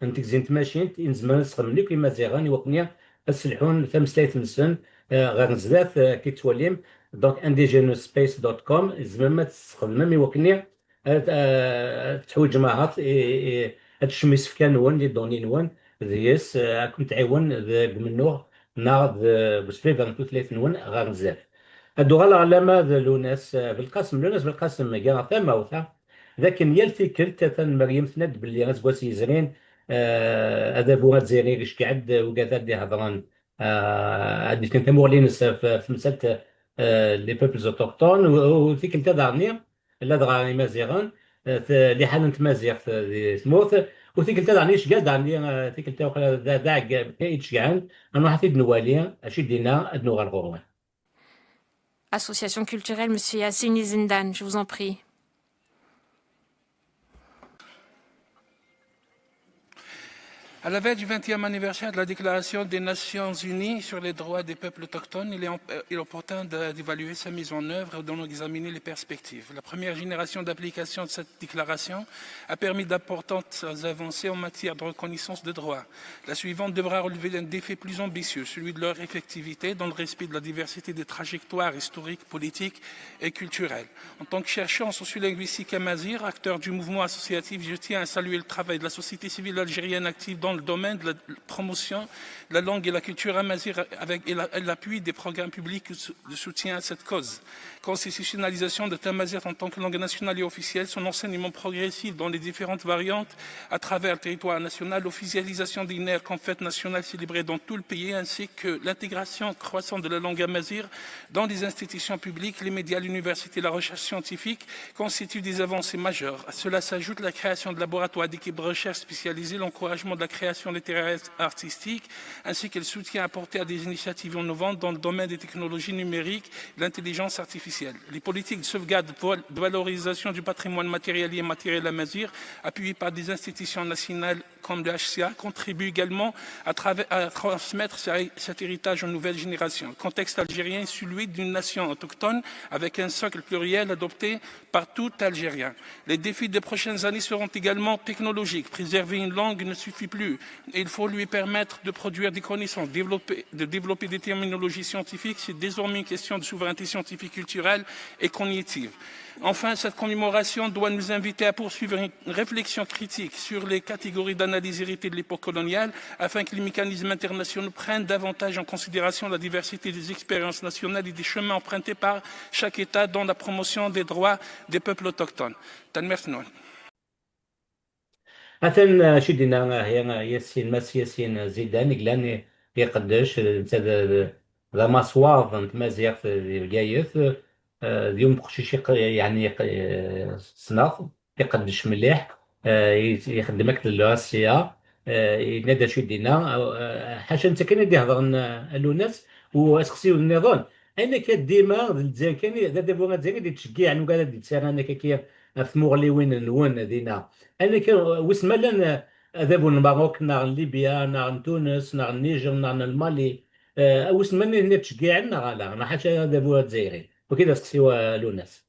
n tegzi n tmacint i nezmer ad nessexdem akk Imaziɣen i wakken ad sselḥun tameslayt-nsen eh, ɣer zdat, eh, ki tettwalim. Donc, indigenous space dot com, tzemrem ad tesxedmem i wakken ad, eh, ad teḥwiǧem ahat i, i, ad tecmem isefka-nwen, les données-nwen, deg-s, eh, ad ken-tɛiwen deg umennuɣ neɣ deg usbiber n tutlayt-nwen ɣer zdat. Ad uɣaleɣ alamma d Lunas, eh, Belqasem. Lunas Belqasem, giɣ tamawt, ha, d akken yal tikkelt, atan Meryem tenna-d belli aseggas yezrin, eh, adabu azzayri iceggeɛ-d wigad ad d-ihedren, eh, ad d-ifken tamuɣli-nnes ɣef, ɣef temsalt, eh, les peuples autochtones, u, u tikkelt-a daɣen, ladɣa Imaziɣen, eh, t-, liḥala n tmaziɣt, eh, di tmurt. U tikkelt-a daɣen yecga-d, daɣen, eh, tikkelt-a uxra d, d aɛeggal i d-ceggɛen, ad nruḥ ad t-id-nwali, acu i d-yenna, ad nuɣal ɣur-wen. Association culturelle, Monsieur Yassine Izendan, je vous en prie. À la veille du vingtième anniversaire de la Déclaration des Nations Unies sur les droits des peuples autochtones, il est, il est opportun de, d'évaluer sa mise en œuvre et d'en examiner les perspectives. La première génération d'application de cette déclaration a permis d'importantes avancées en matière de reconnaissance des droits. La suivante devra relever un défi plus ambitieux, celui de leur effectivité dans le respect de la diversité des trajectoires historiques, politiques et culturelles. En tant que chercheur en sociolinguistique amazigh, acteur du mouvement associatif, je tiens à saluer le travail de la société civile algérienne active dans le domaine de la promotion de la langue et la culture amazigh avec, et la, et l'appui des programmes publics de soutien à cette cause. Constitutionnalisation de tamazight en tant que langue nationale et officielle, son enseignement progressif dans les différentes variantes à travers le territoire national, l'officialisation des ner comme fête nationale célébrée dans tout le pays, ainsi que l'intégration croissante de la langue amazigh dans les institutions publiques, les médias, l'université, la recherche scientifique constituent des avancées majeures. À cela s'ajoute la création de laboratoires d'équipes de recherche spécialisées, l'encouragement de la création littéraire et artistique, ainsi que le soutien apporté à des initiatives innovantes dans le domaine des technologies numériques et de l'intelligence artificielle. Les politiques de sauvegarde et de valorisation du patrimoine matériel et immatériel amazigh, appuyées par des institutions nationales comme le H C A, contribuent également à, à transmettre cet héritage aux nouvelles générations. Le contexte algérien est celui d'une nation autochtone avec un socle pluriel adopté par tout Algérien. Les défis des prochaines années seront également technologiques. Préserver une langue ne suffit plus. Il faut lui permettre de produire des connaissances, développer, de développer des terminologies scientifiques. C'est désormais une question de souveraineté scientifique, culturelle et cognitive. Enfin, cette commémoration doit nous inviter à poursuivre une réflexion critique sur les catégories d'analyse héritées de l'époque coloniale afin que les mécanismes internationaux prennent davantage en considération la diversité des expériences nationales et des chemins empruntés par chaque État dans la promotion des droits des peuples autochtones. Tanemmirt-nwen. Atan, eh, acu d-yenna, eh, Yasin, Mass Yasin Zidan, i yellan i, iqeddec, eh, netta d, d, d amaswaḍ n tmaziɣt di Bgayet, eh, d yiwen n uqcic iq-, yeɛni iq-, eh, ssneɣ-t, iqeddec mliḥ, eh, i-, ixeddem akked l'O S C A, eh, yenna-d acu i d-yenna, eh, ḥaca netta kan i d-ihedren, eh, a Lwennas, u aseqsi nniḍen, ayen akka dima d Lezzayer kan i, d adabu Lezzayer i d-ittceggiɛen, ugar ad d-ittarran akka ɣef tmuɣliwin-nwen dinna. Ayen akka, wissen ma llan, eh, adabu n Lmerruk, neɣ n Libya, neɣ n Tunes, neɣ n Niger, neɣ n Lmali, eh, wissen ma nitni ttceggiɛen neɣ ala, neɣ ḥaca adabu azzayri. Wagi d aseqsi-w a Lwennas.